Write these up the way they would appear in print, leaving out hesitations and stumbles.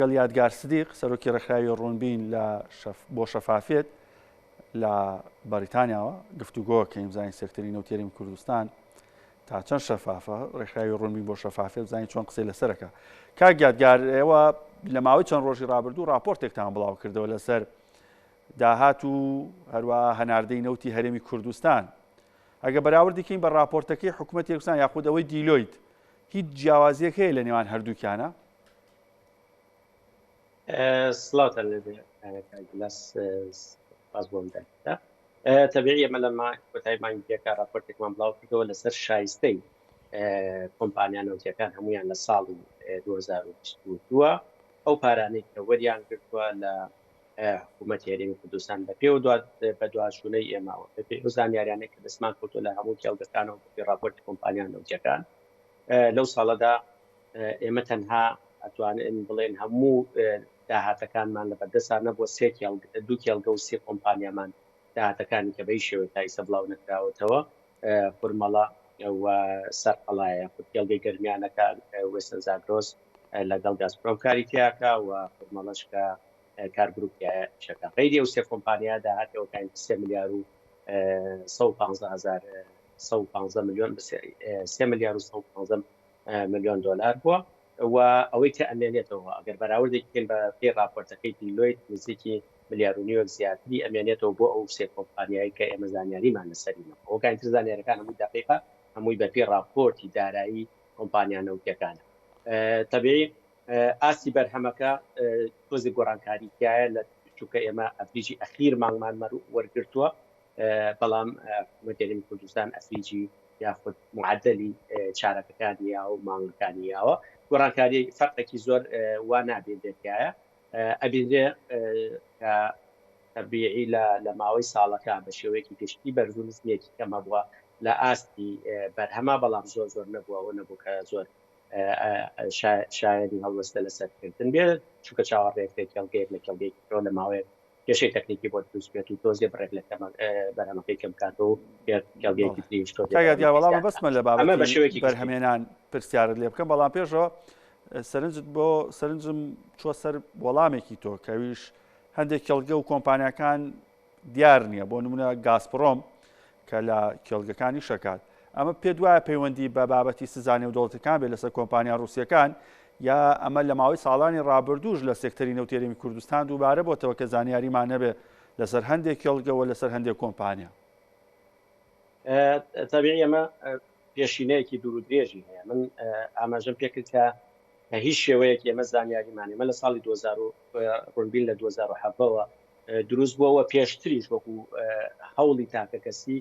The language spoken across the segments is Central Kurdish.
لەگەڵ یادگار سدیق، سەرۆکی ڕێکخراوی ڕوونبین لە بۆ شەفافیەت لە بەریتانیاوە گفتوگۆ کەین بزانین سێکتەری نەوتی هەرێمی کوردستان تا چەند شەفافە، ڕێکخراوی ڕوونبین بۆ شەفافیەت بزانین چۆن قسەی لەسەرەکە. کاک یادگار ئێوە لە ماوەی چەند ڕۆژی ڕابردوو ڕاپۆرتێکتان بڵاو کردەوە لەسەر داهات و هەروە هەناردەی نەوتی هەرێمی کوردستان. ئەگە بەراوردی کەین بە ڕاپۆرتەکەی حکوومەتی کوردستان یاخود ئەوەی دیلۆیت هیچ جیاوازیەک هەیە لە نێوان هەردووکیانە؟ سڵاوتان لێبێ کاک گیلاس سپاس بۆ ئەم دەرفەتە. تەبیعی ئێمە لە کۆتایی مانگی یەکا راپۆرتێکمان بڵاو کردەوە لەسەر شایستەی کۆمپانیا نەوتیەکان هەمویان لە ساڵی 2022 ئەو پارانەی کە وەریان گرتووە لە حکوومەتی هەرێمی کوردستان بە پێ و بە دواچوونەی ئێمەوە بە پێی ئەو زانیاریانەی کە دەستمان کەوتووە لە هەموو کێڵگەکانەوە بە پێی راپۆرتی کۆمپانیا نەوتیەکان لەو ساڵەدا ئێمە تەنها ئەتوانین بڵێن هەموو داهاتەکانمان لە بەردەسا نەبووە سێ کێڵگە دوو کێڵگە و سێ کۆمپانیامان داهاتەکانی کە بەهیچ شێوەیەک تا ئیسە بڵاو نەکراوەتەوە خورمەڵە و سەرقەڵایە یاخود کێڵگەی گەرمیانەکە وێستەن زاگرۆس لەگەڵ گازپرۆم کاری تیاکە و خورمەڵەش کە کار گروپ تیایە ئیشەکە غەیری ئەو سێ کۆمپانیا داهاتی ئەوەکانی سێ ملیار و 115 هەزار 115 ملیۆن سێ ملیار و 115 ملیۆن دۆلار بووە و ئەوەی کە ئەمێنێتەوە ئەگەر بەراوردێک بکەین بە پێی ڕاپۆرتەکەی دیلۆیت نزیکی ملیار و نیوێک زیاتری ئەمێنێتەوە بۆ ئەو سێ کۆمپانیای کە ئێمە زانیاریمان لەسەری نەبوو ئەوەکانی تر زانیاریەکان هەمووی دەقیقە هەمووی بە پێی ڕاپۆرتی دارایی کۆمپانیا نەوتیەکانە تەبیعی ئاستی بەرهەمەکە تۆزێک گۆڕانکاری تایە لە چونکە ئێمە ئەفریجی ئەخیر مانگمان مەر وەرگرتووە بەڵام حکوومەتی هەرێمی کوردستان ئەفریجی یاخود معدلی چارەکەکانی یا و مانگەکانی یاوە گۆڕانکاری فەرقێکی زۆر وا نابینرێت تایە ئەبینرێ کە تەبیعی لە لە ماوەی ساڵەکە بە شێوەیەکی گشتی بەرز و نزمیەکی کەم هەبووە لە ئاستی بەرهەما بەڵام زۆر زۆر نەبووە ئەوە نەبوو کە زۆر شایەنی هەڵوەستە لەسەرکردن بێت چونکە چاوەڕێکرێت کێڵگەیەک لە کێڵگەیەکی ترەوە لە ماوەیەک کێشەی تەکنیکی بۆ دروست بێت و تۆزێ بڕێک لە کەمە بەرهەمەکەی کەم بکاتەوە و کێڵگەیەکی تریش تۆزێ کاک یادگار بەرهەمەکەی وەڵا زیاد مەبەستمە بکات لە ئەمە بە بابەتی شێوەیەکی گشتی. بەرهەمێنان پرسیارت لێ بکەم بەڵام پێشەوە سەرنجت بۆ سەرنجم چوە سەر وەڵامێکی تۆ کە ئەویش هەندێک کێڵگە و کۆمپانیاکان دیار نییە بۆ نمونە گازپرۆم کە لە کێڵگەکانی شەکات ئەمە پێت وایە پەیوەندی بە بابەتی سزا نێودەوڵەتەکان بێت لەسەر کۆمپانیا ڕووسیەکان یا ئەمە لە ماوەی ساڵانی ڕابردووش لە سێکتەری نەوتی هەرێمی کوردستان دووبارە بۆتەوە کە زانیاریمان نەبێ لەسەر هەندێک کێڵگە و لەسەر هەندێک کۆمپانیا؟ تەبیعی ئەمە پێشینەیەکی دوور و درێژی هەیە من ئاماژەم پێکرد کە بە هیچ شێوەیەک ئێمە زانیاریمان ئێمە لە ساڵی 2000 ڕوونبین لە 2017ەوە دروست بووە و پێشتریش وەکو هەوڵی تاکەکەسی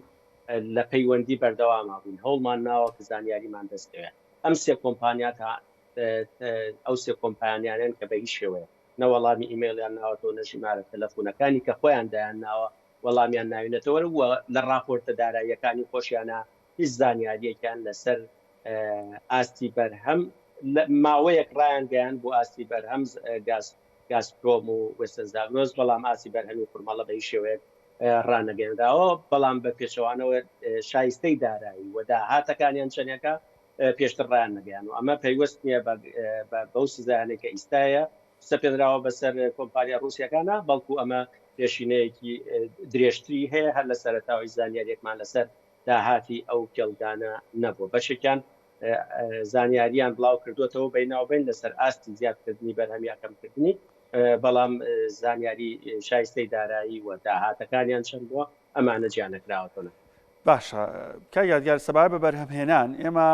لە پەیوەندی بەردەواما بووین هەوڵمان ناوە کە زانیاریمان دەست کەوێت ئەم سێ کۆمپانیا تا ئەو سێ کۆمپانیانەن کە بە هیچ شێوەیەک نە وەڵامی ئیمەیڵیان ناوەتەوە نە ژمارە تەلەفونەکانی کە خۆیان دایان ناوە وەڵامیان ناوینەتەوە و لە ڕاپۆرتە داراییەکانی خۆشیانە هیچ زانیاریەکیان لەسەر ئاستی بەرهەم ماوەیەک ڕایانگەیان بۆ ئاستی بەرهەم گاز گازپرۆم و وێستەرن زاگرۆس، بەڵام ئاستی بەرهەمی خورمەڵە بە هیچ شێوەیەک ڕانەگەیەنراوە، بەڵام بە پێچەوانەوە شایستەی دارایی و داهاتەکانیان چەندێکە پێشتر ڕایاننەگەیان و ئەمە پەیوەست نییە بە بەو سزایانەی کە ئیستایە سەپێنراوە بەسەر کۆمپانیا ڕووسیەکانە، بەڵکو ئەمە پێشینەیەکی درێژتری هەیە، هەر لە سەرەتاوە هیچ زانیارییەکمان لەسەر داهاتی ئەو کێڵگانە نەبووە، بەشێکیان زانیاریان بڵاو کردووەتەوە بەیناوبەین لەسەر ئاستی زیادکردنی بەرهەم یا کەمکردنی، بەڵام زانیاری شایستەی دارایی و داهاتەکانیان چەند بووە ئەمانە جیا نەکراوەتەوە. باشە کاک یادگار سەبارەت بە بەرهەمهێنان ئێمە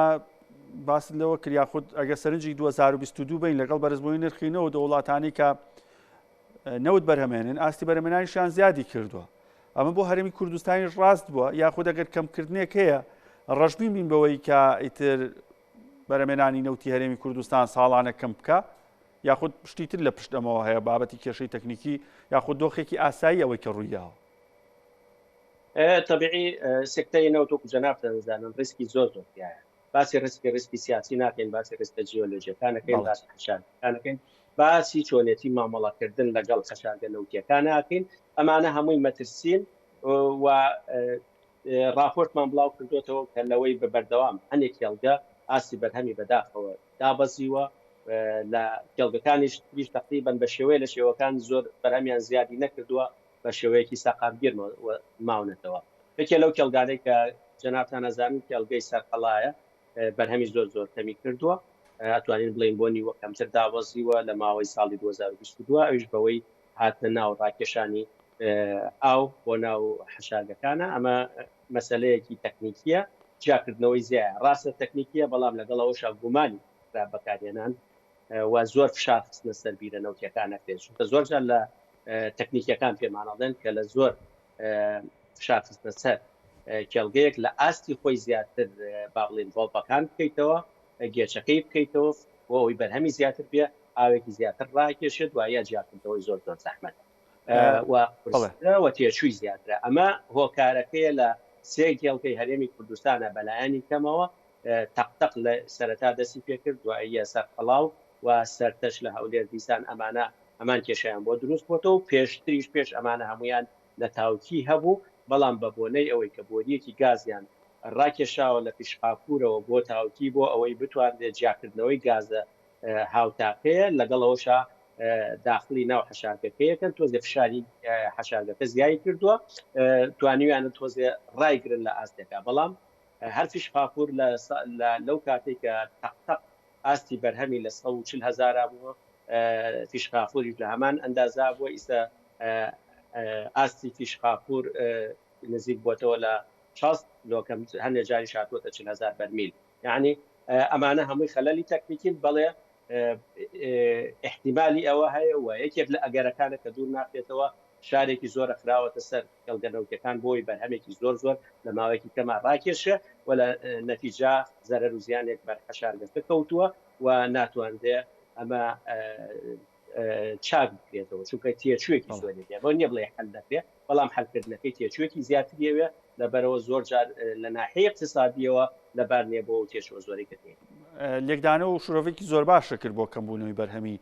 باست لەوە کرد یاخود ئەگەر سەرنجی 2022 بین لەگەڵ بەرزبوونی نرخی نەوت وڵاتانی کە نەوت بەرهەمێنن ئاستی بەرهەمێنانیشیان زیادی کردووە ئەمە بۆ هەرێمی کوردستانیش ڕاست بووە یاخود ئەگەر کەمکردنێک هەیە ڕەشبین بین بەوەی کە ئیتر بەرەمێنانی نەوتی هەرێمی کوردستان ساڵانە کەم بکە یاخود شتی تر لە پشت ئەمەوە هەیە بابەتی کێشەی تەکنیکی یاخود دۆخێکی ئاسایی ئەوەی کە ڕوویداوە. تەبیعی سێکتەری نەوت وەکو جەنابتان دەزانن ڕیسکی زۆر زۆر تیایە باسی ڕیسکی ڕیسکی سیاسی ناکەین باسی ڕیسکە جیۆلۆجیەکان ئەکەین باسی حەشارگەکان ئەکەین باسی چۆنێتی مامەڵەکردن لەگەڵ حەشارگە نەوتیەکان ئەکەین ئەمانە هەمووی مەترسین و ڕاپۆرتمان بڵاو کردوێتەوە کە لەوەی بە بەردەوام هەنێک کێڵگە ئاستی بەرهەمی بەداخەوە دابەزیوە. لە کێڵگەکانیش تریش تەقریبەن بە شێوەیە لە شێوەکان زۆر بەرهەمیان زیادی نەکردووە بە شێوەیەکی سەقامگیر ماونەتەوە. یەکێ لەو کێڵگانەی کە جەنابتان ئەزانن کێڵگەی سەرقەڵایە بەرهەمی زۆر زۆر کەمی کردووە ئەتوانین بڵێین بۆ نیوە کەمتر دابەزیوە لە ماوەی ساڵی 2022 ئەویش بەوەی هاتنە ناو ڕاکێشانی ئاو بۆ ناو حەشارگەکانە ئەمە مەسەلەیەکی تەکنیکیە جیاکردنەوەی زیایە ڕاستە تەکنیکیە بەڵام لەگەڵ ئەوەشا گومانی خراپ بەکارهێنان و زۆر فشار خستنە سەر بیرە نەوتیەکان نەکرێت چونکە زۆر جار لە تەکنیکیەکان پێمانەڵێن کە لە زۆر فشار خستنە سەر کێڵگەیەک لە ئاستی خۆی زیاتر با بڵێن ڤۆڵڤەکان بکەیتەوە گێچەکەی بکەیتەوە بۆ ئەوەی بەرهەمی زیاتر بێ ئاوێکی زیاتر ڕاکێشێت دوایە جیاکردنەوەی زۆر زۆر زەحمەتە و قورسترە و تێچووی زیاترە ئەمە هۆکارەکەیە لە سێ کێڵگەی هەرێمی کوردستانە بەلایەنی کەمەوە تەق تەق لە سەرەتا دەستی پێکرد دواییە سەرقەڵاو و سەرتەش لە هەولێر دیسان ئەمانە هەمان کێشەیان بۆ دروست بۆتەوە و پێشتریش پێش ئەمانە هەموویان لە تاوکی هەبوو بەڵام بە بۆنەی ئەوەی کە بۆرییەکی گازیان ڕاکێشاوە لە پیشخاپوورەوە بۆ تاوکی بۆ ئەوەی بتوانرێت جیاکردنەوەی گازە هاوتاکەیە لەگەڵ ئەوەشا داخڵی ناو حەشارگەکەیەکەن تۆزێ فشاری حەشارگەکە زیای کردووە توانیویانە تۆزێ ڕایگرن لە ئاستێکا بەڵام هەر فیشخاپوور لە لەو کاتێک کە تەق تەق ئاستی بەرهەمی لە 140 هەزارا بووە فیشخاپووریش لە هەمان ئەندازا بووە ئیستا ئاستی فیشخاپوور نزیک بووەتەوە لە 60 لۆکەم هەندێک جاریش هاتووەتە 40 هەزار بەرمیل یەعنی ئەمانە هەمووی خەلەلی تەکنیکین، بەڵێ ئیحتیمالی ئەوە هەیە و یەکێک لە ئەگەرەکانە کە دوور ناخرێتەوە فشارێکی زۆرە خراوەتە سەر کێڵگە نەوتیەکان بۆی بەرهەمێکی زۆر زۆر لە ماوەیەکی کەما ڕاکێشێ و لە نەتیجە زەرەر و زیانێک بەر حەشارگەکە کەوتووە و ناتوانرێ ئەمە چاک بکرێتەوە چونکە تێچوویەکی زۆری دێ بۆ نییە بڵێ حل دەکرێت بەڵام حلکردنەکەی تێچوویەکی زیاتریەوێ لەبەرەوە زۆر جار لە ناحیە اقتصادیەوە لەبار نییە بۆ ئەو تێچووە زۆرەی کە دێ. لێکدانەوە و شرۆڤەیەکی زۆر باشە کرد بۆ کەمبوونەوەی بەرهەمی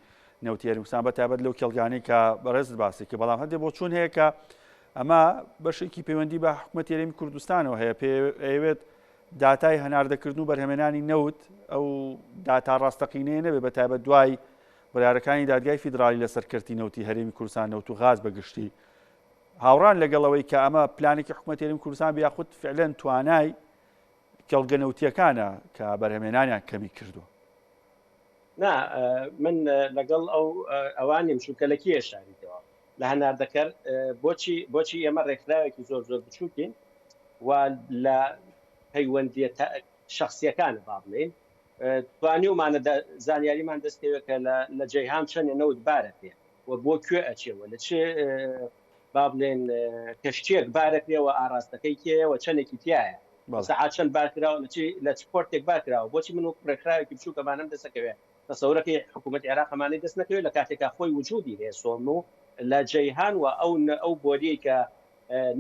نەوتی هەرێم کوردستان بە تایبەت لەو کێڵگانەی کە بەڕێزت باسی کرد بەڵام هەندێک بۆچوون هەیە کە ئەمە بەشێکی پەیوەندی بە حکوومەتی هەرێمی کوردستانەوە هەیە پێوێت داتای هەناردەکردن و بەرهەمێنانی نەوت ئەو داتا ڕاستەقینەیە نەبێ بە تایبەت دوای بڕیارەکانی دادگای فیدراڵی لەسەر کەرتی نەوتی هەرێمی کوردستان نەوت و غاز بە گشتی هاوڕان لەگەڵ ئەوەی کە ئەمە پلانێکی حکومەتی هەرێمی کوردستان بێ یاخود فعلەن توانای کێڵگە نەوتییەکانە کە بەرهەمێنانیان کەمی کردووە؟ نا من لەگەڵ ئەو ئەوانیم چونکە لە کێ شاریتەوە لە هەناردەکەر بۆچی بۆچی ئێمە ڕێکخراوێکی زۆر زۆر بچووکین و لە پەیوەندیە شخصیەکانە با بڵێین توانیومانە زانیاریمان دەستکەوێت کە لە جەیهان چەندێ نەوت بارەکرێ و بۆ کوێ ئەچێ و لە چ با بڵێن کەشتیەک بارەکرێ و ئاراستەکەی کێیە و چەندێکی تایە سەعات چەند بار کراوە لە چ لە چ پۆرتێک بار کراوە بۆچی من وەکو ڕێکخراوێکی بچووک ئەمانەم دەستەکەوێ تەسەورەکەی حکوومەتی عێراق ئەمانەی دەست نەکەوێت لە کاتێکا خۆی وجودی هەیە سۆن و لە جەیهان و ئەو ئەو بۆریەی کە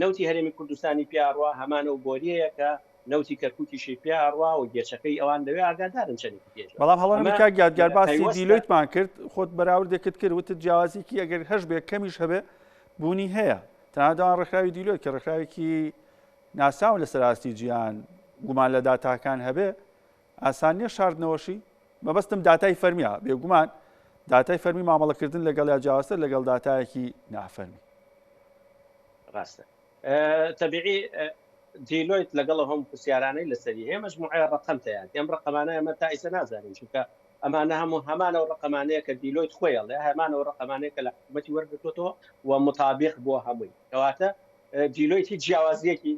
نەوتی هەرێمی کوردستانی پیا ئەڕوا هەمان ئەو بۆریەیە کە نەوتی کەرکوکیشی پیا ئەڕوا و گێچەکەی ئەوان لەوێ ئاگادارن چەندێکی پێ بەڵام هەڵە نەبێ کاک یادگار باسی دیلۆیتمان کرد خۆت بەراوردێکت کرد وتت جیاوازیکی ئەگەر هەش بێ کەمیش هەبێ بوونی هەیە تەنانەت ئەوان ڕێکخراوی دیلۆیت کە ڕێکخراوێکی ناسراون لەسەر ئاستی جیهان گومان لە داتاکان هەبێ ئاسان نییە شاردنەوەشی مەبەستم داتای فەرمیە بێگومان داتای فەرمی مامەڵەکردن لەگەڵ یا جیاوازتر لەگەڵ داتایەکی نافەرمی. ڕاستە تەبیعی دیلۆیت لەگەڵ هەم پرسیارانەی لەسەری هەیە مەجموعەیە ڕقم تەیان ئەم ڕقەمانە ئەمە تا ئیسە نازانین چونکە ئەمانە هەموو هەمانە و ڕقەمانەیە کە دیلۆیت خۆی ئەڵێ هەمانە و ڕقەمانەیە کە لە حکوومەتی وەرگرتووەتەوە و مطابق بۆ هەمووی کەواتە دیلۆیت هیچ جیاوازیەکی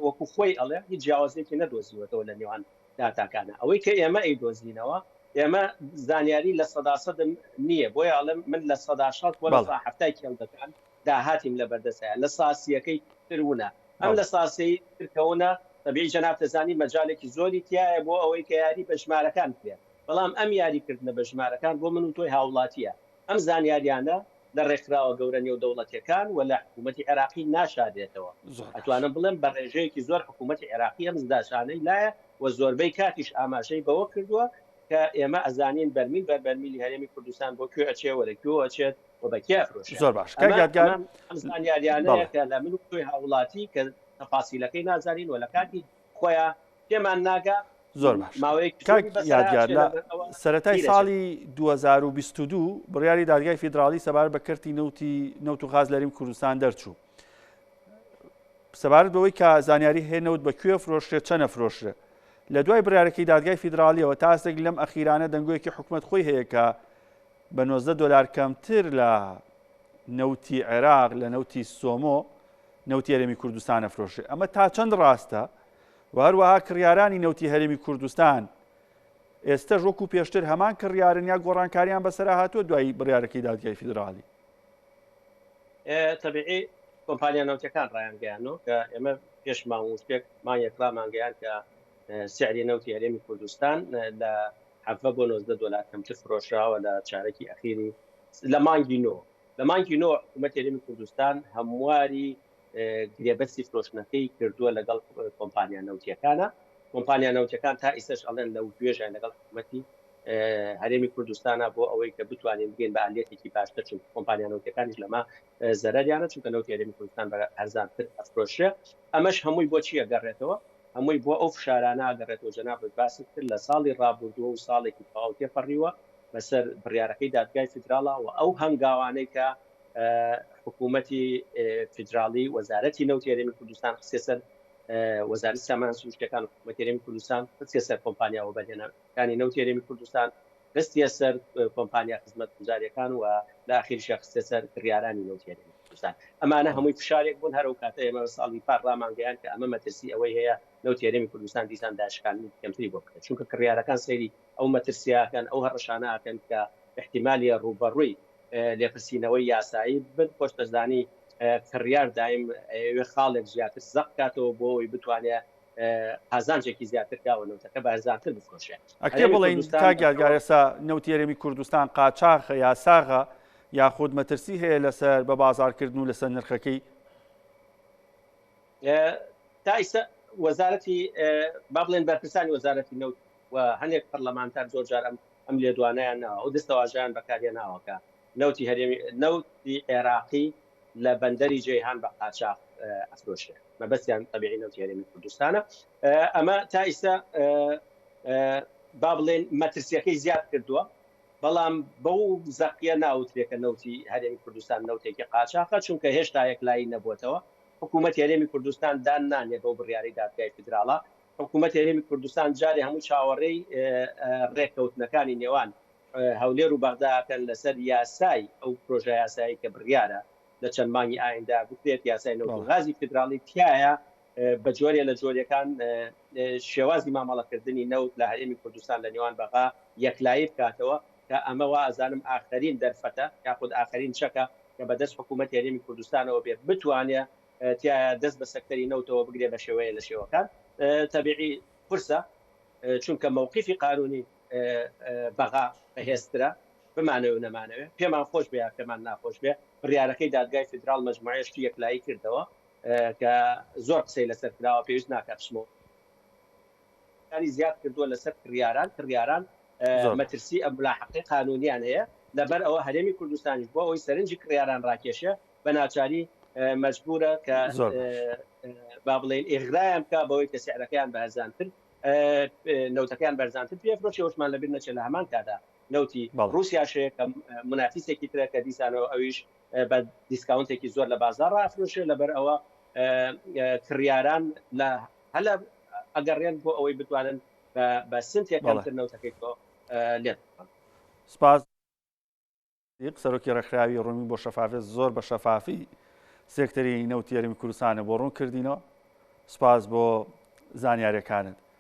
وەکو خۆی ئەڵێ هیچ جیاوازیەکی نەدۆزیوەتەوە لە نێوان داتاکانە ئەوەی کە ئێمە ئەیدۆزینەوە ئێمە زانیاری لە سەدا سەدم نییە بۆیە ئەڵێم من لە سەدا شەست بۆ لە سا حەفتای کێڵگەکان داهاتیم لە بەردەست هەیە لە ساسیەکەی تر ونە ئەم لە ساسیەی تر کە ونە تەبیعی جەنابت دەزانی مەجالێکی زۆری تیایە بۆ ئەوەی کە یاری بە ژمارەکان بکرێت بەڵام ئەم یاری کردنە بە ژمارەکان بۆ من و تۆی هاوڵاتیە ئەم زانیاریانە لە ڕێکخراوە گەورە نێودەوڵەتیەکان و لە حکوومەتی عێراقی ناشاررێتەوە. ئەتوانم بڵێم بە ڕێژەیەکی زۆر حکوومەتی عێراقی ئەم زداشانەی لایە و زۆربەی کاتیش ئاماژەی بەوە کردووە کە ئێمە ئەزانین بەرمیل بەر بەرمیلی هەرێمی کوردستان بۆ کوێ ئەچێ و لە کوێوە ئەچێت و بە کێ ئەفرۆشێ. زۆر باش کاک ئەمە یادگار ئەمە ئەم زانیاریانەیە بەڵێ. کە لە من و تۆی هاووڵاتی کە تەفاسیلەکەی نازانین و لە کاتی خۆیا پێمان ناگا. زۆر باش کاک یادگار لە سەرەتای ساڵی 2022 بڕیاری دادگای فیدراڵی سەبارەت بە کەرتی نەوتی نەوت و غاز لەریم کوردستان دەرچوو سەبارەت بەوەی کە زانیاری هەیە نەوت بە کوێ فرۆشرێت چەنە فرۆشرێ لە دوای بڕارەکەی دادگای فیدراڵیەوە تاسێک لەم ئەخیرانە دەنگۆیەکی حکومت خۆی هەیە کە بە 90 دلار کەمتر لە نەوتی عێراق لە نەوتی سۆمۆ نەوتی هەرێمی کوردستان ئەفرۆشێ ئەمە تا چەند ڕاستە و هەروەها کڕیارانی نەوتی هەرێمی کوردستان ئێستەش وەکو پێشتر هەمان کڕیارن یا گۆڕانکاریان بەسەرا هاتووە دوای بڕیارەکەی دادگای فیدراڵی؟ تەبیعی کۆمپانیا نەوتەکان ڕایانگەیانەوە کە ئێمە پێش مانگ و شتێک مانگێک ڕامانگەیان کە سعری نەوتی هەرێمی کوردستان لە 17 بۆ 19 دلار کەمتر فرۆشراوە لە چارەکی ئەخیری لە مانگی نۆ لە مانگی نۆ حکوومەتی هەرێمی کوردستان هەمواری گرێبەستی فرۆشتنەکەی کردووە لەگەڵ کۆمپانیا نەوتیەکانە کۆمپانیا نەوتەکان تا ئیسەش ئەڵێن لە وتوێژیان لەگەڵ حکوومەتی هەرێمی کوردستانە بۆ ئەوەی کە بتوانین بگەین بە ئالیەتێکی باشتر چون کۆمپانیا نەوتەکانیش لەمە زەرەریانە چونکە نەوتی هەرێمی کوردستان بە هەرزانتر ئەفرۆشرێ ئەمەش هەمووی بۆ چییە گەڕێتەوە هەمووی بۆ ئەو فشارانە ئەگەڕێتەوە جەنابت باست کرد لە ساڵی ڕابردووە و ساڵێکی تەواو تێپەڕیوە بەسەر بڕیارەکەی دادگای فیدراڵا و ئەو هەنگاوانەی کە حکوومەتی فیدراڵی وەزارەتی نەوتی هەرێمی کوردستان خستە سەر وەزارەتی سامان سروشتەکان و حکوومەتی هەرێمی کوردستان خستە سەر کۆمپانیا وەبەرهێنەکانی نەوتی هەرێمی کوردستان خستە سەر کۆمپانیا خزمەتگوزاریەکان و لە ئاخیریشا خستە سەر کڕیارانی نەوتی هەرێمی کوردستان. ئەمانە هەمووی فشارێک بوون، هەر ئەو کاتە ئێمە ساڵی پار ڕامانگەیاند کە ئەمە مەترسی ئەوەی هەیە نەوتی هەرێمی کوردستان دیسان داشکاندنی کەمتری بۆ بکرێت، چونکە کڕیارەکان سەیری ئەو مەترسیە ئەکەن، ئەو هەڕەشانە ئەکەن کە ئیحتیمالیە ڕووبەڕووی لێپرسینەوەی یاسایی ببن، خۆشت ئەزانی کڕیار دایم ئەیەوێ خاڵێک زیاتر زەق بکاتەوە بۆ ئەوەی بتوانێ قازانجێکی زیاتر کا و نەوتەکە بە هەرزانتر بفرۆشێ. ئەکرێ بڵێین کاک یادگار ئێستا نەوتی هەرێمی کوردستان قاچاخە یا ساغە یاخود مەترسی هەیە لەسەر بە بازاڕکردن و لەسەر نرخەکەی؟ تا ئیستا وەزارەتی با بڵێن بەرپرسانی وەزارەتی نەوت و هەندێک پەرلەمانتار زۆر جار ئەم ئەم لێدوانەیان ناوە ئەو دەستەواژەیان بەکارهێناوە کە نەوتی هەرێمی نەوتی عێراقی لە بەندەری جەیهان بە قاچاخ ئەفرۆشرێ مەبەستیان تەبیعی نەوتی هەرێمی کوردستانە ئەمە تا ئیستا با بڵێن مەترسیەکەی زیاد کردووە بەڵام بەو زەقیە ناوترێ کە نەوتی هەرێمی کوردستان نەوتێکی قاچاخە چونکە هێشتا یەکلایی نەبووەتەوە حکوومەت هەرێمی کوردستان دان نانێ بەو بڕیاری دادگای فیدراڵە حکوومەت هەرێمی کوردستان جارێ هەموو چاوەڕێی ڕێککەوتنەکانی نێوان هەولێر و بەغدا ئەکەن لەسەر یاسای ئەو پرۆژە یاسایەی کە بڕیارە لە چەند مانگی ئایندە بکرێت، یاسای نەوت و غازی فیدراڵی تیایە بە جۆرێ لە جۆرەکان شێوازی مامەڵەکردنی نەوت لە هەرێمی کوردستان لە نێوان بەغا یەکلایی بکاتەوە کە ئەمە وا ئەزانم ئاخەرین دەرفەتە یاخود ئاخەرین چەکە کە بەدەست حکوومەتی هەرێمی کوردستانەوە بێت بتوانێ تیایە دەست بە سەکتەری نەوتەوە بگرێ بە شێوەیە لە شێوەکان تەبیعی قورسە چونکە مەوقیفی قانونی بەغا بەهێزترە، بمانەوێ و نەمانەوێ، پێمان خۆش بێ یا پێمان ناخۆش بێ، بڕیارەکەی دادگای فیدراڵ مەجموعەیە شتی یەکلایی کردەوە کە زۆر قسەی لەسەر کراوە، پێویست ناکات بچمەوە. فشاری زیاد کردووە لەسەر کڕیاران، کڕیاران مەترسی ملاحەقەی قانونیان هەیە، لەبەر ئەوە هەرێمی کوردستانیش بۆ ئەوەی سەرنجی کڕیاران ڕاکێشێ بە ناچاری مەجبورە کە با بڵێین ئیغرایان بکا بەوەی کە سعرەکەیان بە هەرزانتر نەوتەکەیان بەرزانتر پێ فرۆشی ئەوشمان لەبیر نەچێت لە هەمان کادا نەوتی ڕووسیاش هەیە کە منافیسێکی ترە کە دیسانەوە ئەویش بە دیسکاونتێکی زۆر لە بازاڕ ئەفرۆشێ لەبەر ئەوە کڕیاران لە هەلە ئەگەڕێن بۆ ئەوەی بتوانن بە سنتێک کەمتر نەوتەکەی تۆ لێ بکڕن. سپاس. سەرۆکی ڕێکخراوی ڕوونی بۆ شەفافیەت زۆر بە شەفافی سێکتەری نەوتی هەرێمی کوردستانە بۆ ڕوون کردینەوە سپاس بۆ زانیاریەکانت.